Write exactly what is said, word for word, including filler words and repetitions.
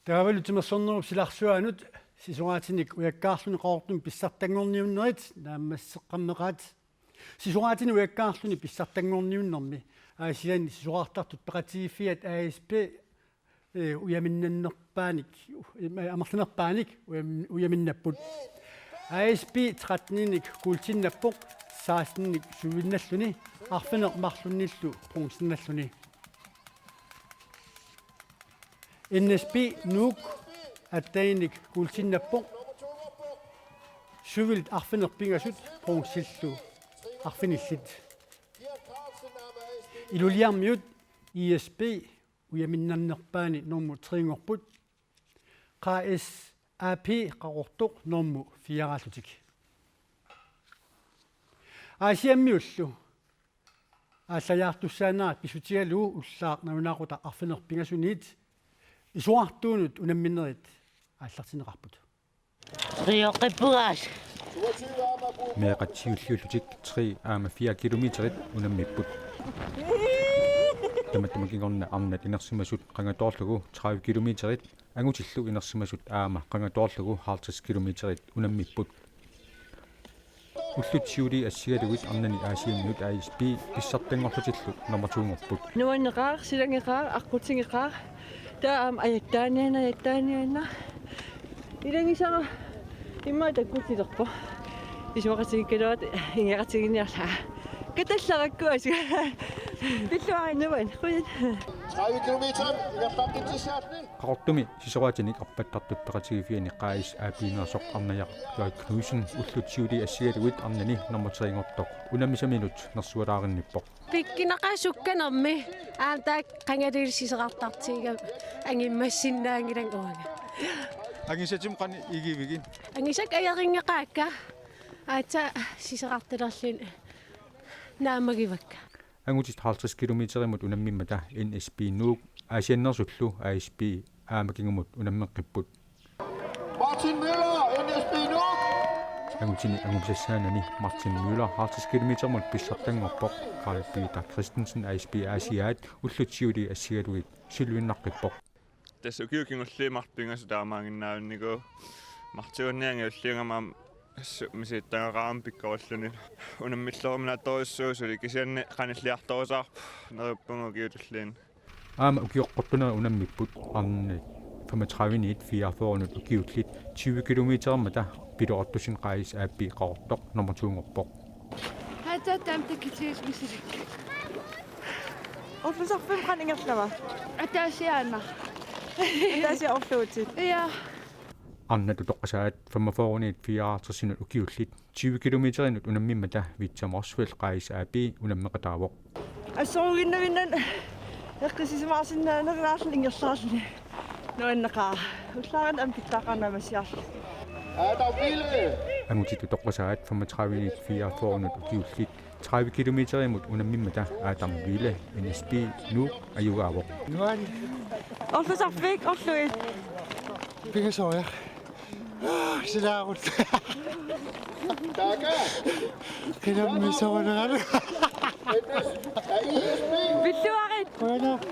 Taavalu timersornerup silarsuaanut sisoraatinik ujakkaarluni Qaqortumi pissartanngorniunnerit naammasseqqammeqaat. Sisoraatinik ujakkaarluni pissartanngorniunnermi Aasianni Sisorartartut Peqatigiiffiat A S P, eh, ujaminnannerpaanik, eh, amerlanerpaanik ujam-, ujaminnapput. A S P tretteninik kuultinnappoq, seksteninik sølvinnalluni, arfineq-marlunnillu bronzennalluni. N S P Nuuk atteninik kuultinnappoq, sølvilt arfineq-pingasut bronzillu arfinillit. Ilulissarmiut I S P ujaminnannerpaani normu tre-nngorput, Q S A P Qaqortoq normu fire-raallutik. Aasiammiullu aallajaartussaanera pissutigalugu ullaaq nalunaaqutaq arfineq-pingasuniit isorartuunut unamminerit aallartinneqarput. Rioqqippuraas. Meeqqat siulliullutik tre aamma fire kilometerit unammipput. Tamattuma kingorna arnat inersimasut qangatoorlugu tredive kilometerit, angutillu inersimasut aamma qangatoorlugu halvtreds kilometerit unammipput. Ullut siuliini assigalugit arnani Aasiammiut A S P pissartanngorlutillu nummer to-nngorput. Nuanneqaaq, silanngeqaaq, aqqutigeqaaq. Taava aamma ajattaanianna, ajattaanianna. Ilagisara immaqa takkuttilerpoq. Isumaqatigiikkaluarluta ingerlaqatigiinniarlugu. Katallarakku asu. Pilluarinnavan. Qujan. Tredive kilometer, ingerlaqqittussaalluni. Qaqortumi sisoraatinik arpattartut peqatigiiffianni Q S A P-neersoq Arnajaq Lloyd Knudsen ullut siuliini assigalugit arnani nummer tre-nngortoq unammisaminut nersualaarinnippoq. Pikkunaqaaq sukkanermi, aamma taakku qangali Sisorartartut angummassinnaanngilagut uanga. Angusatim qanoq igivigit? Angusakkut ajorinngeqaakka, aatsaat sisorartalerluni naammagivakka. Angutit halvtreds kilometerimut unammimmata N S P Nuuk Aasianneersullu A S P aamma kingumut unammeqqipput. Martin Møller, N S P Nuuk. Angutini angusassaanani Martin Møller halvtreds kilometerimut pissartanngorpoq. Karl Peter Christensen A S P Aasiaat ullut siuliini assigalugit sølvinnaqqippoq. Tassa ukiut kingulliit marluk pingasut taamaaginnaavinnikuuvoq. Martiunniangi ulliungama assut misilittagaqarami pikkorilluni. Unammillerumanaattorujussuuvoq suli, kisianni qanilliartorusaarpoq neriuppunga ukiut tulliinnut. Aamma ukioqqortunerit unammipput arnat femogtredive-niit fireogfyrre-nut ukiullit tyve kilometerimmata piloortussat Q S A P Qaqortoq nummer to-nngorpoq. Haatsaattaam takitigismisilik. Orlusarfimmi qanoq ingerlava? Ataasiaannaq. Ataasiaq orluutit. Ja. Arnat utoqqasaat femogfyrre-niit fireoghalvtreds-inut ukiullit tyve kilometerinut unammimmata Victor Motzfeldt Q S A P unammeqataavoq. Assoruginnavinnan eqqissisimaarsinnaanerulaarluni ingerlaarluni. Nuanneqaaq. Ullaaraq aamma pitsaaqarnamassiarlu. Angutit utoqqasaat femogtredive-niit fireogfyrre-nut ukiullit tredive kilometerimut unammimmata Adam Wiele N S P Nuuk ajugaavoq. Nuan. Orlusarfik, orlugit. Pingasoriaq. Silaarut. Taaka. Qinammi sooruneralu. Pilluarit. Qujanaq.